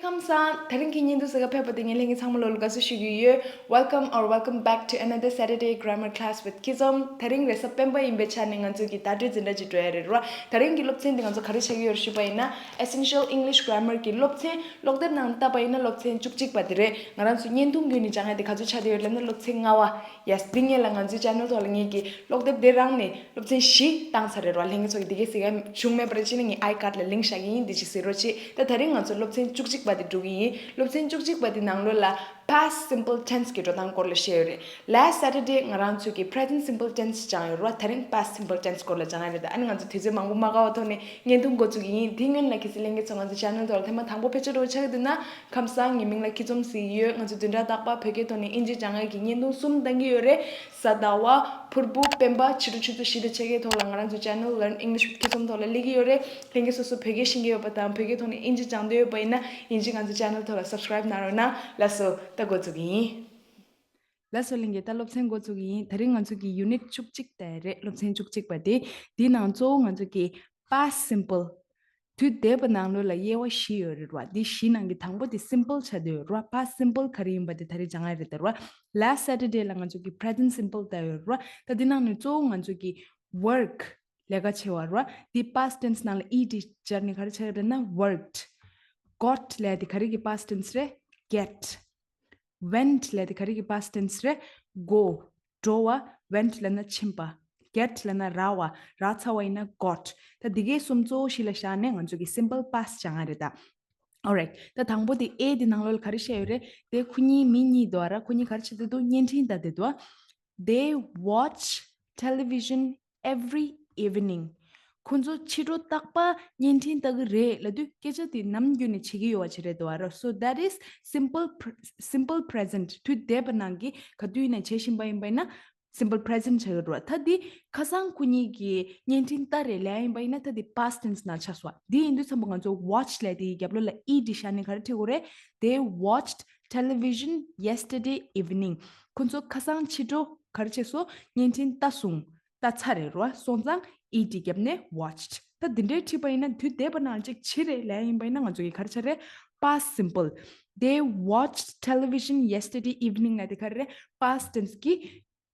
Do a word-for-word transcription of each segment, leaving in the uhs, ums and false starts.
ཁམས་བཟང་། དེ་རིང་གི་བརྙན་ཐུང་གཟིགས་ག་ཕེབས་པ་དེ་ངས་ལྷན་རྒྱས་ཚང་མ་ལོ་ལ་དགའ་བསུ་ཞུ་གི་ཡོད། Welcome or welcome back to another Saturday grammar class with Kizom. དེ་རིང་རེས་གཟའ་སྤེན་པ་ཡིན་པའི་ཆ་ནས་ང་ཚོ་གི་བརྡ་སྤྲོད་འཛིན་གྲྭ་ཅིག་འགྲོ་ཡ་རེད་ར། དེ་རིང་གི་སློབ་ཚན་དེ་ང་ཚོ་ག་རེ་བྱེད་ཀྱི་ཡོད་རེད་ཞུས་པ་ཡིན་ན། Essential English Grammar གི་སློབ་ཚན་ཀློག་དེབ་ནང་བལྟས་པ་ཡིན་ན་སློབ་ཚན་བཅུ་གཅིག་པ་དེ་རེད། ང་རང་ཚོ་བརྙན་ཐུང་བརྒྱུད་ནས་སྦྱང་ཡ་དེ་ག་ཚོད་ཆགས་བསྡད་ཡོད་ལབ་ན་སློབ་ཚན་ལྔ་པ། Yes, འདི་སྔོན་ལ་ང་ཚོའི་channel ཐོག་ལ་ངེད་ཀྱི་ཀློག་དེབ་དེ་རང་ནས་སློབ་ཚན་བཞི་བཏང་ཚར་རེད་ར། ལྷན་རྒྱས་ཚོ་གི་འདི་གས་གཟིགས་ཡ་བྱུང་མེད་པ་རེད། ཅི་ནས་ངའི་ཨའི་ཀཱཌ་ལ་ལིང་ཀི་བཞག་གི་ཡིན། འདི་ཅིག་གཟིགས་རོགས་བྱེད། ད་དེ་རིང་ང་ཚོ་སློབ་ཚན་བཅུ་གཅིག་པ་དེ་འགྲོ་གི་ཡིན། སློབ་ཚན་བཅུ་གཅིག་པ་དེ་ནང་ལོགས་ལ་past simple tense གི་འགྲོ་སྟངས་སྐོར་ལ་བཤད་ཡོད་རེད། Last Saturday ང་རང་ཚོ་གི་present simple tense སྦྱངས་ཡོད་རེད་བ། དེ་རིང་past simple tense སྐོར་ལ་སྦྱང་ཡ་རེད། ད་ཨ་ནི་ང་ཚོ་དུས་ཚོད་མང་པོ་མ་བཀག་པའི་ཐོག་ནས་བརྙན་ཐུང་འགོ་བཙུགས་ཀྱི་ཡིན། དེ་སྔོན་ལ་གལ་སྲིད་ལྷན་རྒྱས་ཚོ་ང་ཚོ་channel ཐོག་ལ་ཐེངས་མ་དང་པོ་ཕེབས་འབྱོར་འདྲ་བོ་ཆགས་ཀྱི་འདུག་ན། ཁམས་བཟང་། ངའི་མིང་ལ་ཁྱི་ཚོམ་ཟེར་གྱི་ཡོད། ང་ཚོ་བདུན་ཕྲག་རྟག་པར་བོད་སྐད་ཐོག་ནས་དབྱིན་ཇི་སྦྱང་ཡག་གི་བརྙན་ཐུང་གསུམ་བཏང་གི་ཡོད་རེད། གཟའ་ཟླ་བ། ཕུར་བུ། སྤེན་པ། ཕྱི་དྲོ་ཆུ་ཚོད་བཞི་དང་ཕྱེད་ཀའི་ཐོག་ལ་ང་རང་ཚོ་channel Learn English with Kizom ཐོག་ལ་སླེབས་ཀྱི་ཡོད་རེད། ལྷན་རྒྱས་སོ་སོ་བོད་སྐད་ཤེས་ཀྱི་ཡོད་པ་དང་བོད་སྐད་ཐོག་ནས་དབྱིན་ཇི་སྦྱང་འདོད་ཡོད་པ་ཡིན་ན་དབྱིན་ཇི་ང་ཚོ་channel ཐོག་ལ་subscribe གནང་རོགས་གནང་། ལགས་སོ། ད་འགོ་བཙུགས་ཀྱི་ཡིན། ལགས་སོ་ལྷན་རྒྱས། ད་སློབ་ཚན་འགོ་བཙུགས་ཀྱི་ཡིན། དེ་རིང་ང་ཚོ་གི་unit བཅུ་གཅིག་དེ་རེད། སློབ་ཚན་བཅུ་གཅིག་པ་དེ། དེའི་ནང་གཙོ་བོ་ང་ཚོ་གི past simple དུས་འདས་པ་ནང་ལོགས་ལ་དབྱེ་བ་བཞི་ཡོད་རེད་བ། འདི་བཞི་ནང་གི་དང་པོ་དེ་simple ཆགས་བསྡད་ཡོད་རེད་བ། past simple ག་རེ་ཡིན་པ་དེ་ད་རེས་སྦྱང་ཡ་རེད་ད་རེད་བ། Last Saturday ལ་ང་ཚོ་གི་present simple ལྟ་ཡོད་རེད་བ། ད་འདི་ནང་ནས་གཙོ་བོ་ང་ཚོ་གི་work ལས་ཀ་བྱེད་པ་རེད་བ། འདི་past tense ནང་ལ་ed སྦྱར་ནས་ག་རེ་ཆགས་ཡོད་རེད་ན་worked། got ལབ་དེ་ག་རེ་གི་past tense རེད། Get། went ལབ་དེ་ག་རེ་གི་past tense རེད། Go། འགྲོ་བ། went ལབ་ན་ཕྱིན་པ། Get ལབ་ན་རག་པ། རག་ཚར་བ་ཡིན་ན་got། ད་འདི་གའི་གསུམ་གཙོ་བོ་གཞི་ལ་བཞག་ནས་ང་ཚོ་གི་simple past སྦྱང་ཡ་རེད་ད། Alright། ད་དང་པོ་དེ་A དེ་ནང་ལོགས་ལ་ག་རེ་བཤད་ཡོད་རེད། དེ་ཁོ་གཉིས་མི་གཉིས་འདུག་ཨ་ར། ཁོ་གཉིས་ག་རེ་བྱེད་བསྡད་འདུག་བརྙན་འཕྲིན་ལྟ་བསྡད་འདུག They watch television every evening. ཁོ་ཚོ་ཕྱི་དྲོ་རྟག་པར་བརྙན་འཕྲིན་ལྟ་གི་རེད་ལབ་དུས་སྐད་ཆ་དེ་ནམ་རྒྱུན་ནས་བྱེད་ཀྱི་ཡོད་པ་ཅིག་རེད་འདུག་ཨ་ར། So that is simple pr- simple present. དུས་འདས་པ་ནང་གི་ག་དུས་ཡིན་ན་བྱེད་བཞིན་པ་ཡིན་པ་ཡིན་ན་simple present ཆགས་ཀྱི་རེད་བ། ད་འདི་ཁ་སང་ཁོ་གཉིས་ཀྱིས་བརྙན་འཕྲིན་ལྟ་རེད་ལབ་ཡིན་པ་ཡིན་ན་ད་འདི་past tense ནང་ཆགས་སོང་བ། འདི་ཡིན་དུས་ཙམ་པ་ང་ཚོ་watch ལབ་དེའི་རྒྱབ་ལོགས་ལ་ed བཞག་ནས་ག་རེ་བྲིས་དགོས་རེད། They watched television yesterday evening. ཁོ་ཚོ་ཁ་སང་ཕྱི་དྲོ་ག་རེ་བྱས་སོང་། བརྙན་འཕྲིན་ལྟ་སོང་། ལྟ་ཚར་རེད་རོ། སོང་ཙང་ed བརྒྱབ་ནས་watched། ད་འདི་འདྲའི་བྲིས་པ་ཡིན་ན་དུས་འདས་པ་ནང་གཅིག་བྱས་རེད་ལབ་ཡིན་པ་ཡིན་ན་ང་ཚོ་གི་ག་རེ་ཆགས་རེད། Past simple. They watched television yesterday evening ལབ་དེ་ག་རེ་རེད། Past tense གི་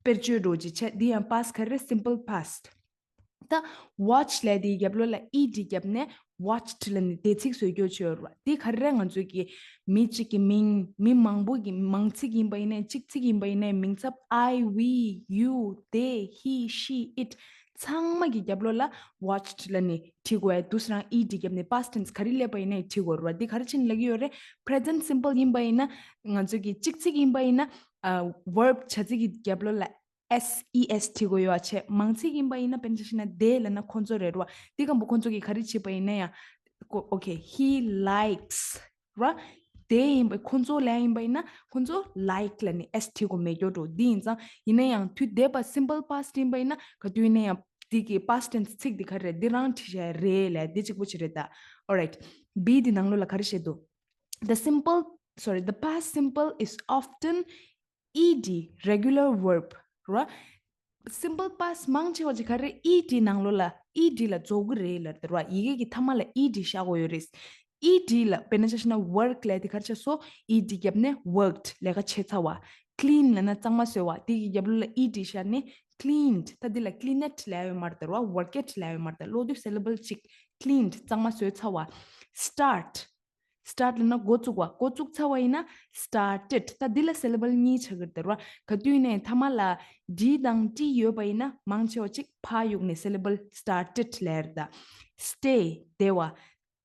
དཔེར་བརྗོད་འདྲ་བོ་ཅིག་བྱས། འདི་ཡང་past ག་རེ་རེད། Simple past. ད་watch ལབ་དེའི་རྒྱབ་ལོགས་ལ་ed བརྒྱབ་ནས་watched ལབ་ནས་འདས་ཚིག་བཟོ་རྒྱུ་བྱས་རོ། འདི་ག་རེ་རེད། ང་ཚོ་གི་མི་གཅིག་གི་མིང་། མི་མང་པོ་གི་མང་ཚིག་ཡིན་པ་ཡིན་ནའི་གཅིག་ཚིག་ཡིན་པ་ཡིན་ནའི་མིང་ཚབ་I, we, you, they, he, she, it ཚང་མ་གི་རྒྱབ་ལོགས་ལ་watched ལབ་ནས་བྲིས་དགོས་ཡ། འདུག་སེ་རང་ed བརྒྱབ་ནས་past tense ག་རེ་སླེབས་པ་ཡིན་ནའི་བྲིས་དགོས་རེད་བ། འདི་ག་རེ་བྱས་ནས་ལབ་ཀྱི་ཡོད་རེད། Present simple ཡིན་པ་ཡིན་ན་ང་ཚོ་གི་གཅིག་ཚིག་ཡིན་པ་ཡིན་ན་ཨ་verb བྱ་ཚིག་གི་རྒྱབ་ལོགས་ལ་S E S བྲིས་དགོས་ཡོད་བྱས། མང་ཚིག་ཡིན་པ་ཡིན་ན་དཔེར་ན་ཆ་བཞག་ན་they ལབ་ན་ཁོ་ཚོ་རེད་རོ། འདི་སྒང་པོ་ཁོ་ཚོ་གི་ག་རེ་བྱས་པ་ཡིན་ན་ཡང་ཁོ་okay he likes ར། they ཡིན་པ་ཁོ་ཚོ་ལབ་ཡིན་པ་ཡིན་ན་ཁོ་ཚོ་like ལབ་ནས་S བྲིས་དགོས་མེད་ཀྱོག་འགྲོ། འདི་ཡིན་ཙང་ཡིན་ན་ཡང་དུས་འདས་པ་simple past ཡིན་པ་ཡིན་ན་ག་དུས་ཡིན་ན་ཡང་འདི་གི་past tense ཚིག་འདི་ག་རེ་རེད། འདི་རང་བྲིས་བཞག་རེད་ལབ། འདི་གཅིག་པོ་ཅིག་རེད་ད། Alright། B འདི་ནང་ལོགས་ལ་ག་རེ་བཤད་འདུག The simple, sorry, the past simple is often ed, regular verb ར། Simple past མང་ཆེ་བ་ཅིག་ག་རེ་ed ནང་ལོགས་ལ་ed ལ་རྫོགས་ཀྱི་རེད་ལབ་དེ་ར། ཡི་གེ་གི་མཐའ་མ་ལ་ed བཞག་དགོས་ཡོད་རེད། ed ལ་དཔེར་ན་ཆ་བཞག་ན་work ལབ་དེ་ག་རེ་བྱས་སོང་། ed བརྒྱབ་ནས་worked ལས་ཀ་བྱས་ཚར་བ། clean ལབ་ན་གཙང་མ་བཟོས་བ། དེ་གི་རྒྱབ་ལོགས་ལ་ed བཞག་ནས་cleaned། ད་འདི་ལ་cleaned ལབ་ཡོད་མ་རེད་དེ་ར། worked ལབ་ཡོད་མ་རེད་དེ། ཀློག་དུས་syllable གཅིག cleaned གཙང་མ་བཟོས་ཚར་བ། start start ལབ་ན་འགོ་བཙུགས་པ། འགོ་བཙུགས་ཚར་བ་ཡིན་ན་started། ད་འདི་ལ་syllable གཉིས་ཆགས་ཀྱི་རེད་དེ་ར། ག་དུས་ནས་མཐའ་མ་ལ་d དང་t ཡོད་པ་ཡིན་ན་མང་ཆེ་བ་ཅིག་ཕར་གཡུགས་ནས་syllable started ལབ་རེད་ད། stay བསྡད་པ།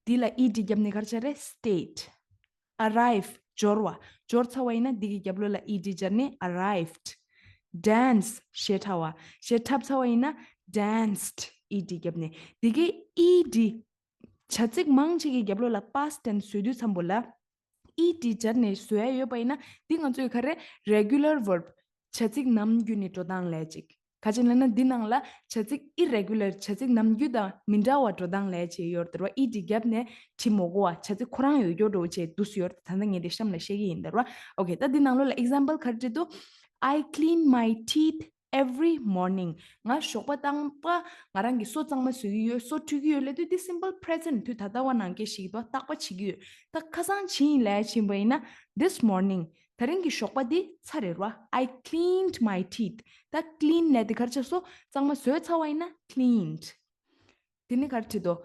འདི་ལ་ed བརྒྱབ་ནས་ག་རེ་ཆགས་རེད། stayed། arrive འབྱོར་བ། འབྱོར་ཚར་བ་ཡིན་ན་འདི་གི་རྒྱབ་ལོགས་ལ་ed སྦྱར་ནས་arrived། dance གཞས་འཁྲབ་པ། གཞས་འཁྲབ་ཚར་བ་ཡིན་ན་danced ed བརྒྱབ་ནས། འདི་གའི་ed བྱ་ཚིག་མང་ཆེ་གི་རྒྱབ་ལོགས་ལ་past tense བཟོས་དུས་ཙམ་པོ་ལ་ed སྦྱར་ནས་བཟོ་ཡ་ཡོད་པ་ཡིན་ན་འདི་ང་ཚོས་ག་རེ་regular verb བྱ་ཚིག་ནམ་རྒྱུན་ནས་འགྲོ་སྟངས་ལབ་ཅིག་ག་ཅི་ལབ་ན་འདི་ནང་ལ་བྱ་ཚིག་irregular བྱ་ཚིག་ནམ་རྒྱུན་དང་མི་འདྲ་བ་འགྲོ་སྟངས་ལབ་ཅིག་ཡོད་རེད་དེ་ར། ed བརྒྱབ་ནས་བྲིས་མི་དགོས་པ། བྱ་ཚིག་ཁོ་རང་ཡོད་ཀྱོག་འདྲ་བོ་ཅིག་འདུག་སེ་ཡོད་རེད། ད་ལྟ་ངས་འདི་གཤམ་ལ་བཤད་ཀྱི་ཡིན་དེ་ར། okay ད་འདི་ནང་ལོགས་ལ་example ག་རེ་བྲིས་འདུག I clean my teeth every morning. ང་ཞོགས་པ་རྟག་པ་ང་རང་གི་སོ་གཙང་མ་བཟོ་གི་ཡོད། སོ་འཁྲུད་ཀྱི་ཡོད་ལབ་དུས་འདི་simple present དུས་ད་ལྟ་བ་ནང་སྐད་ཞིག་འདུག་རྟག་པ་བྱེད་ཀྱི་ཡོད། ད་ཁ་སང་བྱས་ཡིན་ལབ་ཕྱིན་པ་ཡིན་ན། This morning ད་རིང་གི་ཞོགས་པ་འདི་ཚར་རེད་ར། I cleaned my teeth. ད་clean ལབ་དེ་ག་རེ་བྱས་སོ། གཙང་མ་བཟོས་ཚར་བ་ཡིན་ན་cleaned. དེ་ནི་ག་རེ་བྲིས་འདུག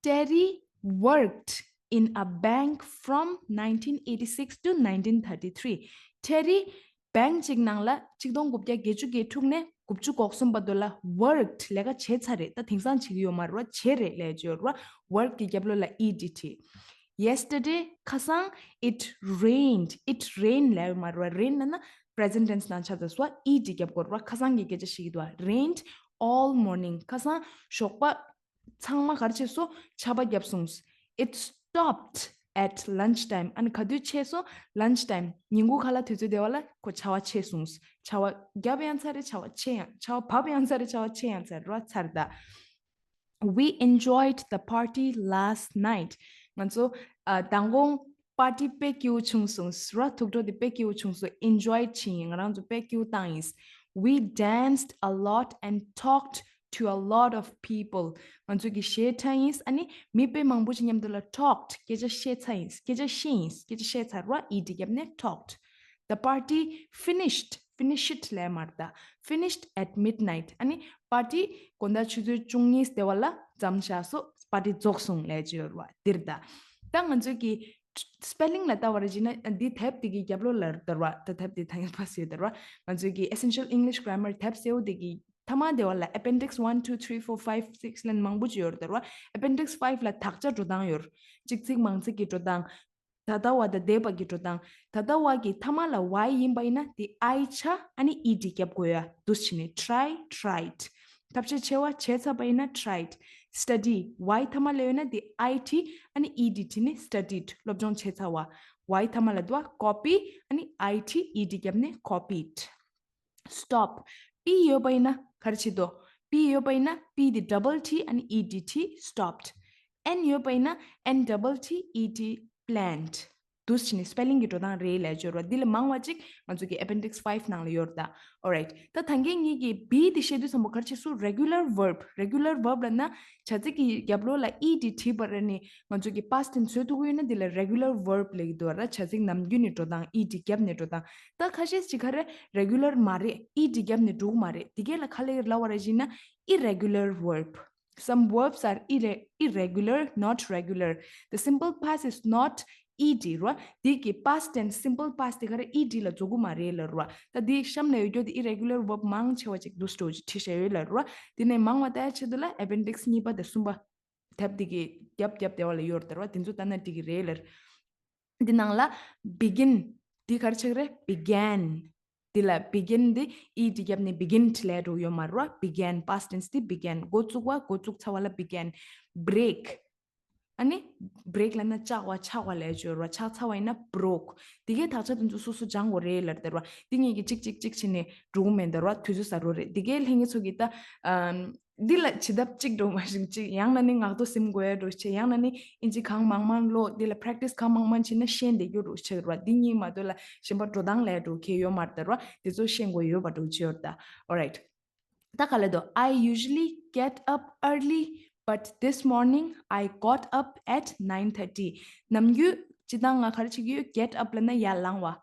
Terry worked in a bank from nineteen eighty-six to nineteen thirty-three. Terry bank གཅིག་ནང་ལ་ཆིག་སྟོང་དགུ་བརྒྱ་བརྒྱད་ཅུ་གི་དྲུག་ནས་དགུ་བཅུ་གོ་གསུམ་བར་དུ་ལ་worked ལས་ཀ་བྱས་ཚར་རེད། ད་དེང་སང་བྱེད་ཀྱི་ཡོད་མ་རེད་བ། བྱས་རེད་ལས་བརྗོད་ར། Work གི་རྒྱབ་ལོགས་ལ་ed བྲིས། Yesterday ཁ་སང་it rained. It rained ལས་ཡོད་མ་རེད་བ། Rain ལབ་ན་present tense ནང་ཆགས་ཚར་སོང་བ། ed རྒྱབ་དགོས་རེད་བ། ཁ་སང་གི་སྐད་ཆ་བཤད་ཀྱི་འདུག་བ། Rained all morning. ཁ་སང་ཞོགས་པ་ཚང་མ་ག་རེ་བྱས་སོ། ཆར་པ་བརྒྱབ་སོང་། It stopped at lunch time. ཨ་ནི་ག་དུས་ཆད་སོང་། Lunch time ཉིན་གུང་ཁ་ལག་དུས་ཚོད་དེ་བ་ལ་ཁོ་ཆར་པ་ཆད་སོང་། ཆར་པ་བརྒྱབ་ཡང་ཚར་རེད། ཆར་པ་ཆད་ཡང་། ཆར་པ་བབས་ཡང་ཚར་རེད། ཆར་པ་ཆད་ཡང་ཚར་རེད་བ། ཚར་ད། We enjoyed the party last night. ང་ཚོ་ཨ་མདང་དགོང་པར་ཊི་དཔེ་སྐྱིད་པོ་བྱུང་སོང་ར། ཐུགས་སྤྲོ་དེ་དཔེ་སྐྱིད་པོ་བྱུང་སོང་། Enjoyed བྱས་ཡིན། ང་རང་ཚོ་དཔེ་སྐྱིད་པོ་བཏང་ཡིན། We danced a lot and talked to a lot of people. ང་ཚོ་གི་གཞས་འཁྲབ་ཡིན། ཨ་ནི་མི་དཔེ་མང་པོ་ཞིག་མཉམ་དུ་ལ་talked སྐད་ཆ་བཤད་ཚར་ཡིན། སྐད་ཆ་བཤད་ཡིན། སྐད་ཆ་བཤད་ཚར་ར། ed བརྒྱབ་ནས་talked. The party finished. Finished ལས་མ་རེད་ད། Finished at midnight. ཨ་ནི་པར་ཊི་དགོང་དག་ཆུ་ཚོད་བཅུ་གཉིས་དེ་བ་ལ་མཚམས་བཞག་སོང་། པར་ཊི་རྫོགས་སོང་ལས་བརྗོད་ར་བ་འདིར་ད། ད་ང་ཚོས་ཀྱི་སྤེ་ལིང་ལ་ལྟ་བ་རེད་བྱས་ན། འདི་དེབ་དེ་གི་རྒྱབ་ལོགས་ལ་རེད་བ། ད་དེབ་དེ་ཐང་པ་ཟེར་དེ་ར་བ། ང་ཚོས་ཀྱི་Essential English Grammar དེབ་གསལ་བོ་དེ་གི་མཐའ་མ་དེ་བ་ལ་Appendix one, two, three, four, five, six ལ་མང་པོ་ཅིག་ཡོད་རེད་བ། Appendix five ལ་དག་ཆ་འགྲོ་སྟངས་ཡོད། གཅིག་ཚིག་མང་ཚིག་གི་འགྲོ་སྟངས། ད་ལྟ་བ་དང་འདས་པ་གི་འགྲོ་སྟངས། ད་ལྟ་བ་གི་མཐའ་མ་ལ་Y ཡིན་པ་ཡིན་ན་དེ་I ཆགས། ཨ་ནི་ed རྒྱབ་དགོས་ཡ། འདུག་སེ་བྱས་ནས་try, tried. ཐབས་ཤེས་ཆེ་བ་བྱས་ཚར་བ་ཡིན་ན་tried. Study Y མཐའ་མ་ལ་ཡོད་ན་དེ I T། ཨ་ནི་ed བྲིས་ནས་studied སློབ་སྦྱོང་བྱས་ཚར་བ། Y མཐའ་མ་ལ་འདུག་བ། Copy ཨ་ནི I T ed བརྒྱབ་ནས་copied. Stop P ཡོད་པ་ཡིན་ན་ག་རེ་བྱེད་དོ། P ཡོད་པ་ཡིན་ན་P དེ་double T ཨ་ནི ed བྲིས། Stopped. N ཡོད་པ་ཡིན་ན་N double T E D, plant. འདུག་སེ་བྱས་ནས་སྤེ་ལིང་གི་འགྲོ་སྟངས་རེད་ལས་སྦྱོར་བ། འདི་ལས་མང་བ་ཅིག་ང་ཚོ་གི་Appendix five ནང་ལ་ཡོད་རེད་ད། Alright. ད་ད་གིན་ངེད་ཀྱིས་be དེ་བཤད་དུས་ཙམ་པ་ག་རེ་བྱས་སོང་། Regular verb. Regular verb ལབ་ན་བྱ་ཚིག་གི་རྒྱབ་ལོགས་ལ་ed བྲིས་པ་རེད་ནི། ང་ཚོ་གི་past tense བཟོ་ཐུབ་ཀྱི་ཡོད་ན་འདི་ལ་regular verb ལབ་ཀྱི་འདུག་ར། བྱ་ཚིག་ནམ་རྒྱུན་ནས་འགྲོ་སྟངས་ed བརྒྱབ་ནས་འགྲོ་སྟངས། ད་ཁ་ཤས་ཅིག་ག་རེ་regular མ་རེད། ed བརྒྱབ་ནས་འགྲོ་གི་མ་རེད། དེ་གས་ལ་ག་རེ་ལབ་པ་རེད་ཟེར་ན་irregular verb. Some verbs are irre- irregular, not regular. The simple past is not ed ར། དེ་གི་past tense, simple past དེ་ག་རེ་ed ལ་འཇུག་གི་མ་རེད་ལབ་ར། ད་དེ་གཤམ་ལ་ཡོད་རྒྱུ་དེ་irregular verb མང་ཆེ་བ་ཅིག་འདུག་སེ་བྲིས་བཞག་ཡོད་ལབ་ར། དེ་ནས་མང་བ་ལྟ་ཡ་ཆེད་དུ་ལ་Appendix གཉིས་པ་དང་གསུམ་པ་དེབ་དེ་གི་རྒྱབ་རྒྱབ་དེ་བ་ལ་ཡོད་རེད་ར། དེ་ཚོ་ལྟ་ན་འགྲིག་གི་རེད་ལབ། འདི་ནང་ལ་begin འདི་ག་རེ་ཆགས་རེད། Began. འདི་ལ་begin འདི་ed བརྒྱབ་ནས་beginned ལབ་འགྲོ་ཡོད་མ་རེད་བ། Began, past tense འདི་began. འགོ་བཙུགས་པ། འགོ་བཙུགས་ཚར་བ་ལ་began. Break. ཨ་ནི་break ལབ་ན་བཅག་པ་ཆག་པ་ལབ་ཡ་ཅིག་ཡོད་རེད་བ། ཆག་ཚར་བ་ཡིན་ན་broke. འདི་གའི་དག་ཆ་དེ་ཚོ་སོ་སོ་སྦྱང་དགོས་རེད་ལབ་དེ་རེད་བ། འདི་གཉིས་ཀྱི་གཅིག་གཅིག་གཅིག་བྱས་ནས་འགྲོ་གི་མེད་དེ་རེད་བ། དུས་ཚོད་ཟ་འགྲོ་རེད། འདི་གའི་ལྷན་རྒྱས་ཚོ་གིས་ད་ཨམ། འདི་ལ་བྱེད་ཐབས་གཅིག་འགྲོ་མ་བཞིན་གཅིག་ཡང་ན་ནི་ངག་ཐོག་ཟིན་དགོས་ཡ་འགྲོ་ཆེ། ཡང་ན་ནི་ཨིན་ཇི་གང་མང་མང་ཀློག་འདི་ལ་practice གང་མང་མང་བྱེད་ན་ཤེས་བསྡད་རྒྱུ་འགྲོ་ཆེ་ར། འདི་གཉིས་མ་གཏོགས་ལ་གཞན་པ་འགྲོ་སྟངས་ལས་འགྲོ་གི་ཡོད་མ་རེད་ར། དེ་ཚོ་ཤེས་དགོས་ཡོད་པ་འགྲོ་ཆེ་ཡོད་ད། Alright. ད་ག་ལེ་དོ། I usually get up early, but this morning I got up at nine thirty. ནམ་རྒྱུན་སྤྱིར་བཏང་ང་ག་རེ་བྱེད་ཀྱི་ཡོད། Get up ལབ་ན་ཡར་ལངས་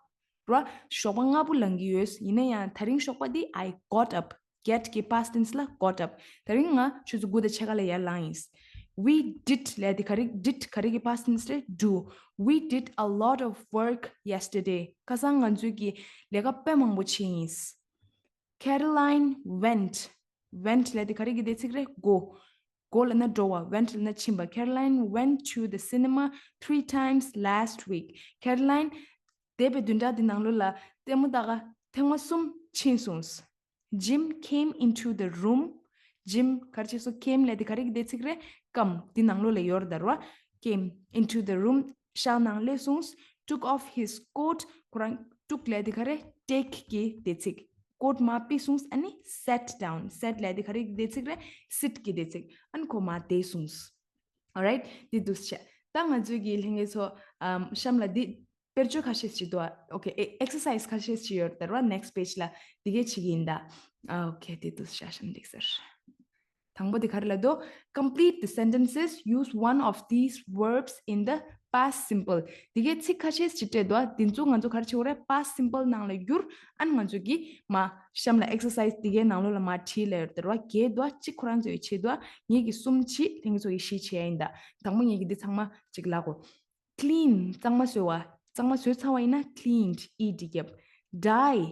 པ། ར། ཞོགས་པ་སྔ་པོ་ལངས་ཀྱི་ཡོད། ཡིན་ན་ཡང་ད་རིང་ཞོགས་པ་འདི་I got up. Get གི་past tense ལ་got up. ད་རིང་ང་ཆུ་ཚོད་དགུ་དང་ཕྱེད་ཀ་ལ་ཡར་ལངས་ཡིན། We did ལབ་དེ་ག་རེ། Did ག་རེ་གི་past tense རེད། Do. We did a lot of work yesterday. ཁ་སང་ང་ཚོས་ཀྱི་ལས་ཀ་དཔེ་མང་པོ་བྱས་ཡིན། Caroline went. Went ལབ་དེ་ག་རེ་གི་འདས་ཚིག་རེད། Go. Go ལབ་ན་འགྲོ་བ། Went ལབ་ན་ཕྱིན་པ། Caroline went to the cinema three times last week. Caroline འདས་པའི་བདུན་ཕྲག་འདི་ནང་ལོགས་ལ་ལྟད་མོ་ལྟ་ག་ཐེངས་མ་གསུམ་ཕྱིན་སོང་། Jim came into the room. Jim ག་རེ་བྱས་སོ། Came ལབ་དེ་ག་རེ་གི་འདས་ཚིག་རེད། Come. འདི་ནང་ལོགས་ལ་ཡོད་རེད་ད་ར་བ། Came into the room. ཤག་ནང་སླེབས་སོང་། Took off his coat. ཁོ་རང་took ལབ་དེ་ག་རེ། Take གི་འདས་ཚིག coat མར་ཕུད་སོང་། ཨ་ནི་sat down. Sat ལབ་དེ་ག་རེ་གི་འདས་ཚིག་རེད། Sit གི་འདས་ཚིག་ཨ་ནི་ཁོ་མར་བསྡད་སོང་། Alright. འདི་འདུག་སེ་བྱས། ད་ང་ཚོའི་གི་ལྷན་རྒྱས་ཚོ་ཨམ་གཤམ་ལ་འདི་ དཔེར་བརྗོད་ཁ་ཤས་ཤིག་འདུག་ཨ། okay, exercise ཁ་ཤས་ཤིག་ཡོད་རེད་བ། next page ལ་འདི་གས་བྱེད་ཀྱི་ཡིན་ད། okay, དེ་དུས་ཤ་ཤམ་འགྲིག་ཟེར། དང་པོ་དེ་ག་རེ་ལབ་འདུག complete the sentences, use one of these verbs in the past simple. འདི་གས་ཚིག་ཁ་ཤས་ཤིག་སྤྲད་འདུག་ཨ། འདི་ཚོ་ང་ཚོ་ག་རེ་བྱེད་དགོས་རེད། past simple ནང་ལ་བསྒྱུར། ཨ་ནི་ང་ཚོ་གིས་མར་གཤམ་ལ་exercise འདི་གས་ནང་ལོགས་ལ་མར་བྲིས་ལབ་ཡོད་རེད་བ། བརྒྱད་འདུག་ཨ། གཅིག་ཁོ་རང་ཚོས་བྱེད་འདུག་ཨ། ངེད་ཀྱིས་གསུམ་བྱེད། ལྷན་རྒྱས་ཚོ་ཡིས་བཞི་བྱེད་ཡ་ཡིན་ད། དང་པོ་ངེད་ཀྱིས་འདི་ཚང་མ་གཅིག་ལབ་གོ clean གཙང་མ་བཟོ་བ། གཙང་མ་བཟོས་ཚར་བ་ཡིན་ན་cleaned ed རྒྱབ། die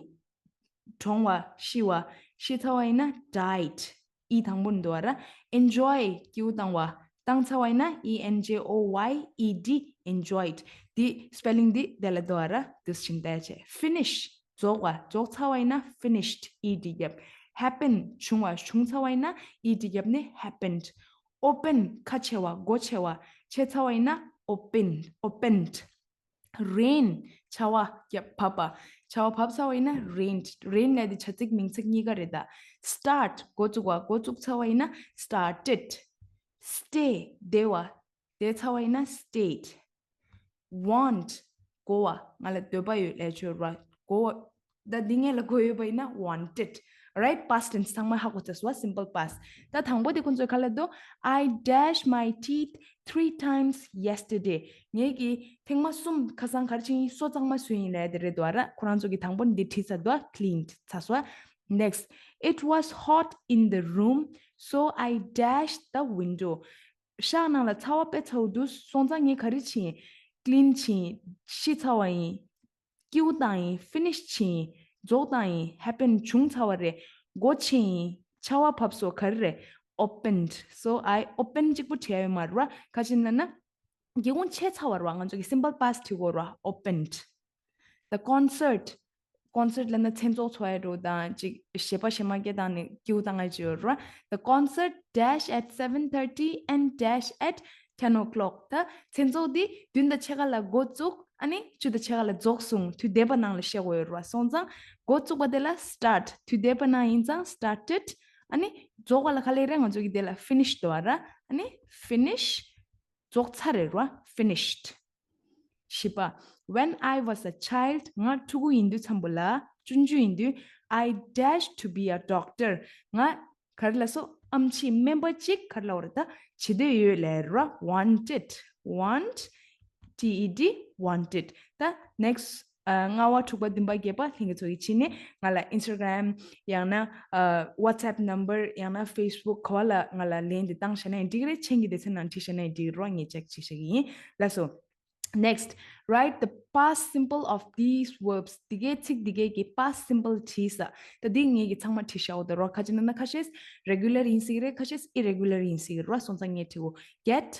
གྲོངས་བ། ཤི་བ། ཤི་ཚར་བ་ཡིན་ན་died e དང་པོ་འདུག་བ་ར། enjoy སྐྱིད་པོ་བཏང་བ། བཏང་ཚར་བ་ཡིན་ན་e n j o y e d enjoyed འདི་spelling འདི་དེ་ལ་འདུག་བ་ར། འདི་བཞིན་བལྟས་བྱས། finish རྫོགས་པ། རྫོགས་ཚར་བ་ཡིན་ན་finished ed རྒྱབ། happen བྱུང་བ། བྱུང་ཚར་བ་ཡིན་ན་ed རྒྱབ་ནས་happened། open ཁ་ཕྱེ་བ། སྒོ་ཕྱེ་བ། ཕྱེ་ཚར་བ་ཡིན་ན་opened opened། rain བྱ་བ་བབས་པ། བྱ་བ་བབས་ཚར་བ་ཡིན་ན་rained rain ལབ་དེ་བྱ་ཚིག་མིང་ཚིག་གཉིས་ཀ་རེད་ད། start འགོ་བཙུགས་པ། འགོ་བཙུགས་ཚར་བ་ཡིན་ན་started། stay བསྡད་པ། བསྡད་ཚར་བ་ཡིན་ན་stayed། want དགོས་པ། ང་ལ་འདོད་པ་ཡོད་ལབ་ཆོག་ར། དགོས་པ། ད་འདི་ངེད་ལ་དགོས་ཡོད་པ་ཡིན་ན་wanted། right, past tense ཚང་མ་ཧ་གོ་ཚར་སོང་བ། simple past། ད་དང་པོ་དེ་ཁོ་ཚོས་ག་ལབ་འདུག I dashed my teeth three times yesterday. ངེད་ཀྱིས་ཐེངས་མ་གསུམ་ཁ་སང་ག་རེ་བྱས་ཡིན། སོ་གཙང་མ་བཟོས་ཡིན་ལབ་དེ་རེད་འདུག་ར། ཁོ་རང་ཚོ་གིས་དང་པོ་འདི་བྲིས་ཚར་འདུག cleaned ཚར་སོང་བ། next, it was hot in the room, so I dashed the window. ཤག་ནང་ལ་ཚ་བ་དཔེ་ཚ་པོ་འདུག་སོང་ཙང་ངས་ག་རེ་བྱས་ཡིན། clean བྱས་ཡིན། ཤི་ཚར་བ་ཡིན། སྐྱིད་པོ་བཏང་ཡིན། finish བྱས་ཡིན། རྫོགས་བཏང་ཡིན། happen བྱུང་ཚར་བ་རེད། སྒོ་ཕྱེ་ཡིན། ཆར་པ་བབས་སོང་། ག་རེ་རེད། opened། so I opened གཅིག་པོ་བྲིས་ཡོད་མ་རེད་བ། ག་ཅི་ལབ་ན། སྒེའུ་ཁུང་ཕྱེ་ཚར་བ་རེད་བ། ང་ཚོ་གི་simple past བྲིས་དགོས་རེད་བ། opened། the concert concert ལབ་ན་མཚན་ཚོགས་འཚོགས་ཡ་འདྲ་བོ་དང་ཅིག་གཞས་པ་གཞས་མ་སྐད་བཏང་ནས་སྐྱིད་པོ་བཏང་ཡ་ཅིག་ཡོད་རེད་བ། the concert dash at seven thirty and dash at ten o'clock ད་མཚན་ཚོགས་འདི་བདུན་དང་ཕྱེད་ཀ་ལ་འགོ་བཙུགས། ཨ་ནི་བཅུ་དང་ཕྱེད་ཀ་ལ་རྫོགས་སོང་། དུས་འདས་པ་ནང་ལ་བཤད་དགོས་ཡོད་རེད་བ། སོང་ཙང་འགོ་བཙུགས་པ་དེ་ལ་start དུས་འདས་པ་ནང་ཡིན་ཙང་started། ཨ་ནི་རྫོགས་པ་ལ་ག་ལབ་རེད། ང་ཚོ་གི་དེ་ལ་finish འདུག་བ་ར། ཨ་ནི་finish རྫོགས་ཚར་རེད་ར། finished། བཞི་པ། When I was a child ང་ཕྲུ་གུ་ཡིན་དུས་ཙམ་པོ་ལ། ཆུང་ཆུང་ཡིན་དུས། I dashed to be a doctor ང་ག་རེ་ལབ་སོང་། ཨེམ་ཆི་སྨན་པ་ཅིག་ག་རེ་ལབ་པ་རེད་ད། བྱེད་འདོད་ཡོད་ལབ་ར། wanted want T E D wanted ད་next ཨ། ལྔ་པ་དྲུག་པ་བདུན་པ་བརྒྱད་པ་ལྷན་རྒྱས་ཚོ་ཡིས་བྱས་ནས་ང་ལ་Instagram ཡང་ན་ཨ། WhatsApp number ཡང་ན་Facebook ག་པ་ལ་ང་ལ་ལན་དེ་བཏང་བཞག་ན་ཡང་འགྲིག་གི་རེད། མཆན་གྱི་སྡེ་ཚན་ནང་བྲིས་བཞག་ན་ཡང་འགྲིག་གི་རེད། ངས་check བྱེད་བཞག་གི་ཡིན། ལགས་སོ། Next, write the past simple of these verbs. འདི་གའི་ཚིག་འདི་གའི་གི་past simple བྲིས་ས། ད་འདི་ངས་ཀྱི་ཚང་མ་བྲིས་བཞག་ཡོད་རེད་བ། ག་ཅི་ལབ་ན་ཁ་ཤས་regular ཡིན་སྲིད་ཀྱི་རེད། ཁ་ཤས་irregular ཡིན་སྲིད་ཀྱི་རེད་བ། སོང་ཙང་ངས་བྲིས་གོ། get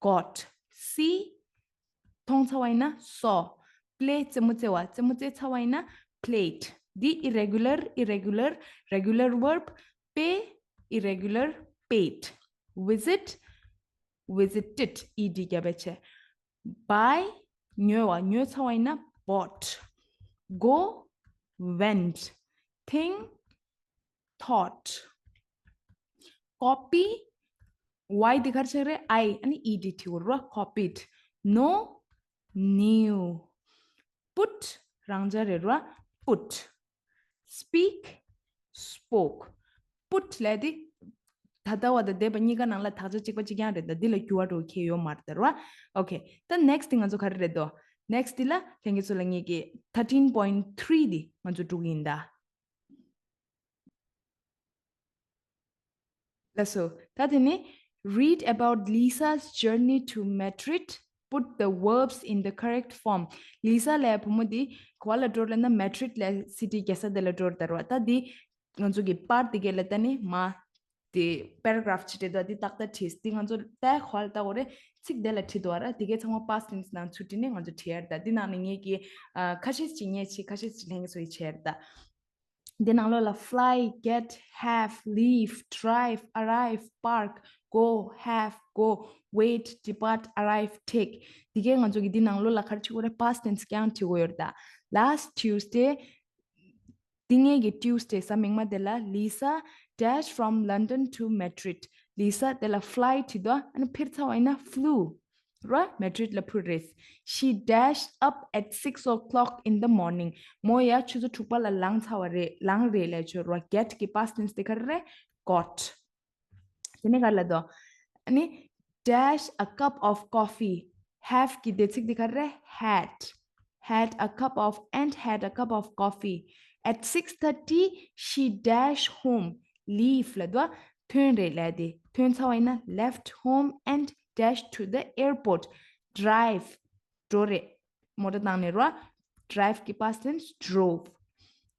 got see མཐོང་ཚར་བ་ཡིན་ན་saw play རྩེད་མོ་རྩེ་བ། རྩེད་མོ་རྩེ་ཚར་བ་ཡིན་ན་played འདི་irregular irregular regular verb pay irregular paid visit visited ed རྒྱབ་པ་བྱས། buy ཉོ་བ། ཉོས་ཚར་བ་ཡིན་ན་bought go went think thought copy y འདི་ག་རེ་ཆགས་རེད། I ཨ་ནི་ed བྲིས་དགོས་རེད་བ། copied know knew put རང་འཇགས་རེད་བ། put speak spoke put ལབ་དེ་ད་ལྟ་བ་དང་འདས་པ་གཉིས་ཀ་ནང་ལ་དག་ཆ་གཅིག་པ་གཅིག་རྐྱང་རེད། ད་འདི་ལ་འགྱུར་བ་འགྲོ་གི་ཡོད་མ་རེད་བ། okay ད་next འདི་ང་ཚོ་ག་རེ་རེད་དོ། next འདི་ལ་ལྷན་རྒྱས་ཚོ་ལ་ངེད་ཀྱི thirteen point three འདི་ང་ཚོ་འགྲོ་གི་ཡིན་ད། ལགས་སོ། ད་དེ་ནི read about Lisa's journey to Madrid, put the verbs in the correct form. Lisa ལབ་བུ་མོ་འདི་ག་པ་ལ་འགྲོ་ལབ་ན་Madrid ལབ་city རྒྱལ་ས་དེ་ལ་འགྲོ་རེད་བ། ད་འདི་ང་ཚོ་གི་པར་འདི་ག་ལ་ད་ནི་མ་དེ་paragraph ཅིག་བྲིས་འདུག་འདི་ཏག་ཏག་བྲིས། འདི་ང་ཚོ་ད་ག་པ་ལ་ལྟ་དགོས་རེད། ཚིག་དེ་ལ་བྲིས་འདུག་ར། འདི་གའི་ཚང་མ་past tense ནང་ཚུར་བྲིས་ནས་ང་ཚོ་བྲིས་ཡ་རེད། ད་འདི་ནང་ནས་ངེད་ཀྱི་ཨ། ཁ་ཤས་ཅིག་ངས་བྲིས། ཁ་ཤས་ཅིག་ལྷན་རྒྱས་ཚོ་ཡིས་བྲིས་ཡ་རེད་ད། འདི་ནང་ལོགས་ལ་fly, get, have, leave, drive, arrive, park, go, have, go, wait, depart, arrive, take འདི་གའི་ང་ཚོ་གི་འདི་ནང་ལོགས་ལ་ག་རེ་བྲིས་དགོས་རེད། past tense རྐྱང་བྲིས་དགོས་ཡོད་རེད་ད། Last Tuesday འདི་ངེད་ཀྱི་Tuesday གཟའ་མིག་དམར་དེ་ལ་Lisa dash from London to Madrid Lisa དེ་ལ་fly བྲིས་འདུག་ཨ་ནི་ཕྱིར་ཚར་བ་ཡིན་ན་flew ར། མེ་ཌྲིད་ལ་འཕུར་རེད། She dashed up at six o'clock in the morning. མོ་ཡ་ཆུ་ཚོད་དྲུག་པ་ལ་ལངས་ཚར་བ་རེད། ལངས་རེད་ལབ་ཡ་ཆོ་ར། Get གི་past tense དེ་ག་རེ་རེད། Got. དེ་ནས་ག་རེ་ལབ་འདུག་ཨ་ནི། Dash a cup of coffee. Have གི་འདས་ཚིག་དེ་ག་རེ་རེད། Had. Had a cup of and had a cup of coffee. At six thirty, she dashed home. Leave ལབ་འདུག་ཐོན་རེད་ལབ་དེ། ཐོན་ཚར་བ་ཡིན་ན། Left home and dashed to the airport. Drive འགྲོ་རེད། མོ་ཊ་བཏང་ནས་ར། Drive གི་past tense drove.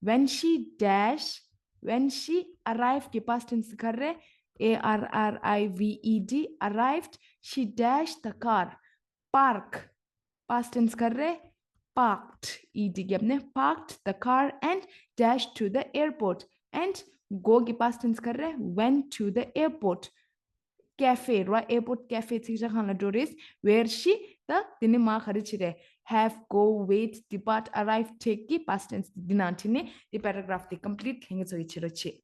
When she dash, when she arrived གི་past tense ག་རེ། A R R I V E D, arrived. She dashed the car. Park, past tense ག་རེ། Parked, ed བརྒྱབ་ནས། Parked the car and dashed to the airport. And go གི་past tense ག་རེ། Went to the airport. Cafe ར། Airport cafe ཚིག་ཇ་ཁང་ལ་འགྲོ་རེད། Where she, ད་དེ་ནི་མ་ག་རེ་བྱེད་རེད། Have, go, wait, depart, arrive, take གི་past tense འདི་ནང་བྲིས་ནས་འདི་paragraph འདི་complete ལྷན་རྒྱས་ཚོ་གི་བྱེད་རོགས་བྱེད།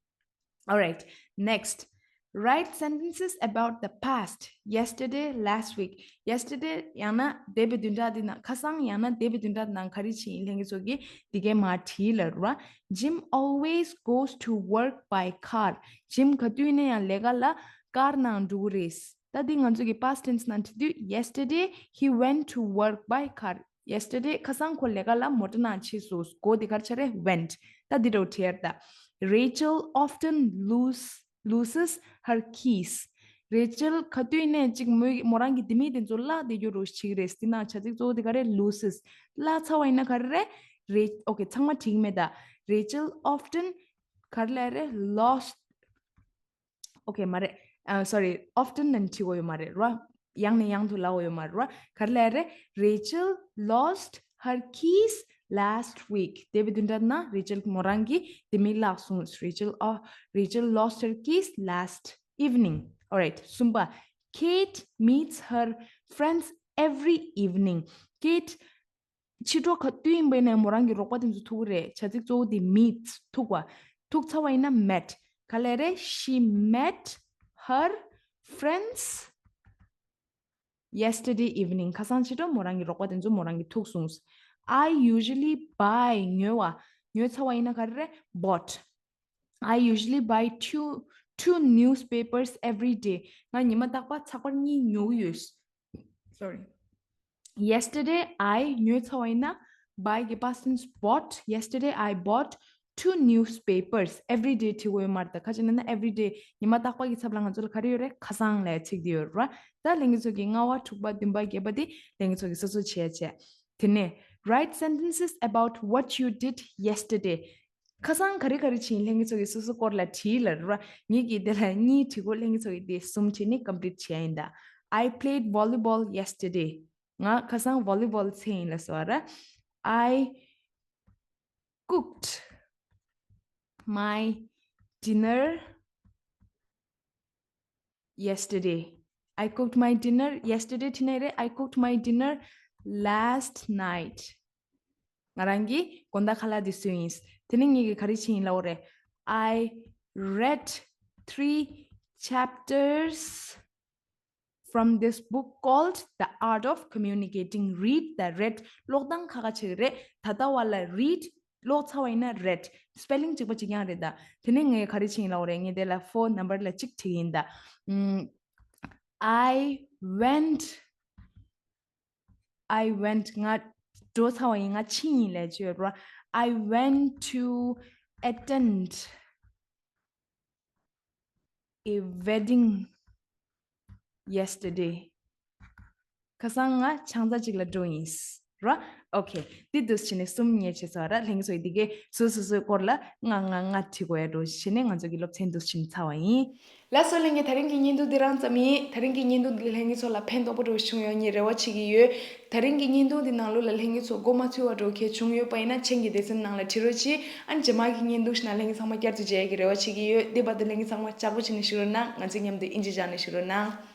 Alright, next. Write sentences about the past, yesterday, last week. Yesterday ཡང་ན་འདས་པའི་བདུན་ཕྲག་འདི་ནང་། ཁ་སང་ཡང་ན་འདས་པའི་བདུན་ཕྲག་ནང་ག་རེ་བྱས་ཡིན་ལྷན་རྒྱས་ཚོ་གི་འདི་གའི་མ་བྲིས་ལ་ར། Jim always goes to work by car. Jim ག་དུས་ནས་ཡང་ལས་ཀ་ལ་ཀར་ནང་འགྲོ་གི་རེད། ད་འདི་ང་ཚོ་གི་past tense ནང་བྲིས་དུས། Yesterday he went to work by car. Yesterday ཁ་སང་ཁོ་ལས་ཀ་ལ་མོ་ཊ་ནང་ཕྱིན་སོང་། Go དེ་ག་རེ་ཆགས་རེད། Went. ད་འདི་འདྲ་བོ་བྲིས་ཡ་རེད་ད། Rachel often lose loses her keys. རེ་ཆལ་ག་དུས་ནས་ཅིག་མོ་མོ་རང་གི་དེ་མི་དེ་ཚོ་བརླག་བསྡད་རྒྱུ་རུ་ཞིག་རེད། དེ་ནང་བྱ་ཚིག་གཙོ་བོ་དེ་ག་རེ། loses. བརླག་ཚར་བ་ཡིན་ན་ག་རེ་རེད། རེ། ཨོ་ཁེ། ཚང་མ་འགྲིག་མེད་ད། Rachel often ག་རེ་ལབ་རེད། Lost. ཨོ་ཁེ། མ་རེད། ཨ། སོ་རི། Often ནས་འབྲི་དགོས་ཡོད་མ་རེད་ར། ཡང་ནས་ཡང་དུ་ལབ་དགོས་ཡོད་མ་རེད་ར། ག་རེ་ལབ་རེད། Rachel lost her keys last week. འདས་པའི་བདུན་ཕྲག་ནང་རེ་ཆལ་མོ་རང་གི་དེ་མི་བརླག་སོང་། Rachel, uh, Rachel lost her keys last evening. Alright. གསུམ་པ། Kate meets her friends every evening. Kate ཕྱི་དྲོ་ག་དུས་ཡིན་པ་ཡིན་ནའི་མོ་རང་གི་རོགས་པ་དེ་ཚོ་ཐུག་གི་རེད། བྱ་ཚིག་གཙོ་བོ་དེ་meet. ཐུག་པ། ཐུག་ཚར་བ་ཡིན་ན་met. ག་ལབ་རེད། She met her friends yesterday evening. ཁ་སང་ཕྱི་དྲོ་མོ་རང་གི་རོགས་པ་དེ་ཚོ་མོ་རང་གི་ཐུག་སོང་། I usually buy. ཉོ་བ། ཉོ་ཚར་བ་ཡིན་ན་ག་རེ་རེད། Bought. I usually buy two, two newspapers every day. ང་ཉི་མ་རྟག་པར་ཚགས་པར་གཉིས་ཉོ་གི་ཡོད། Sorry. Yesterday I ཉོས་ཚར་བ་ཡིན་ན། Buy གི་past tense bought. Yesterday I bought two newspapers. Every day བྲི་དགོས་ཡོད་མ་རེད་ད། ཁ་ཅིག་ན་ན་every day ཉི་མ་རྟག་པ་གི་ཚབ་ལ་ང་ཚོ་ལ་ག་རེ་ཡོད་རེད། ཁ་སང་ལབ་ཚིག་དེ་ཡོད་རེད་ར། ད་ལྷན་རྒྱས་ཚོ་གི་ལྔ་པ། དྲུག་པ། བདུན་པ། བརྒྱད་པ་དེ་ལྷན་རྒྱས་ཚོ་གི་སོ་སོ་བྱས་བྱས། དེ་ནས། Write sentences about what you did yesterday. ཁ་སང་ག་རེ་ག་རེ་བྱས་ཡིན་ལྷན་རྒྱས་ཚོ་གི་སོ་སོ་སྐོར་ལ་བྲིས་ལབ་ར། ངེད་ཀྱིས་དེ་ལ་གཉིས་བྲིས་གོ། ལྷན་རྒྱས་ཚོ་གི་དེ་གསུམ་བྲིས་ནས་complete བྱས་ཡིན་ད། I played volleyball yesterday. ང་ཁ་སང་volleyball འཚོལ་ཡིན་ལབ་སོང་ར། I cooked my dinner yesterday. I cooked my dinner yesterday བྲིས་ནའི་རེད། I cooked my dinner last night. ང་རང་གིས་དགོང་དག་ཁ་ལག་འདི་བཟོས་ཡིན། དེ་ནས་ངེད་ཀྱིས་ག་རེ་བྱས་ཡིན་ལབ་པ་རེད། I read three chapters from this book called The Art of Communicating. Read དང་read ཀློག་སྟངས་ཁ་ཁ་ཆགས་ཀྱི་རེད། ད་ལྟ་བ་ལ་read། ཀློག་ཚར་བ་ཡིན་ན་read། Spelling གཅིག་པ་གཅིག་རྐྱང་རེད་ད། དེ་ནས་ངས་ག་རེ་བྱས་ཡིན་ལབ་པ་རེད། ངས་དེ་ལ་four number ལ་གཅིག་བྲིས་ཡིན་ད། ཨམ། I went I went. ང་འགྲོ་ཚར་བ་ཡིན། ང་ཕྱིན་ཡིན་ལབ་ཀྱི་ཡོད་རེད་པ། I went to attend a wedding yesterday. ཁ་སང་ང་ཆང་ས་གཅིག་ལ་འགྲོ་ཡིན་ར། Okay. འདི་འདུག་སེ་བྱས་ནས་གསུམ་ངས་བྱས་ཚར་ར། ལྷན་རྒྱས་ཚོ་ཡིས་འདི་གའི་སོ་སོ་སོའི་སྐོར་ལ་ལྔ་ལྔ་ལྔ་བྲིས་དགོས་ཡ་འདྲ་བོ་བྱས་ནས་ང་ཚོ་གི་སློབ་ཚན་འདུག་སེ་བྱས་ནས་ཚར་བ་ཡིན། ལགས་སོ་ལྷན་རྒྱས། དེ་རིང་གི་བརྙན་ཐུང་འདི་རང་ཙམ་ཡིན། དེ་རིང་གི་བརྙན་ཐུང་འདི་ལྷན་རྒྱས་ཚོ་ལ་ཕན་ཐོགས་པོ་འདྲ་བོ་བྱུང་ཡོང་ངེས་རེ་བ་བྱེད་ཀྱི་ཡོད། དེ་རིང་གི་བརྙན་ཐུང་འདི་ནང་ལོགས་ལ་ལྷན་རྒྱས་ཚོ་མགོ་མ་ཚོས་པ་འདྲ་བོ་གལ་བྱུང་ཡོད་པ་ཡིན་ན་མཆན་གྱི་སྡེ་ཚན་ནང་ལ་བྲིས་རོགས་གྱིས། ཨ་ནི་རྗེས་མ་གི་བརྙན་ཐུང་ཞིག་ནང་ལྷན་རྒྱས་ཚང་མ་བསྐྱར་དུ་མཇལ་ཡག་གི་རེ་བ་བྱེད་ཀྱི་ཡོད། འདི་བར་དུ་ལྷན་རྒྱས་ཚང་མ་ལྕགས་པོ་བྱས་ནས་བཞུགས་རོགས་གནང་། ང་ཚོའི་མཉམ་དུ་ཨིན་ཇི་སྦྱངས་ནས་བཞུགས་རོགས་གནང་།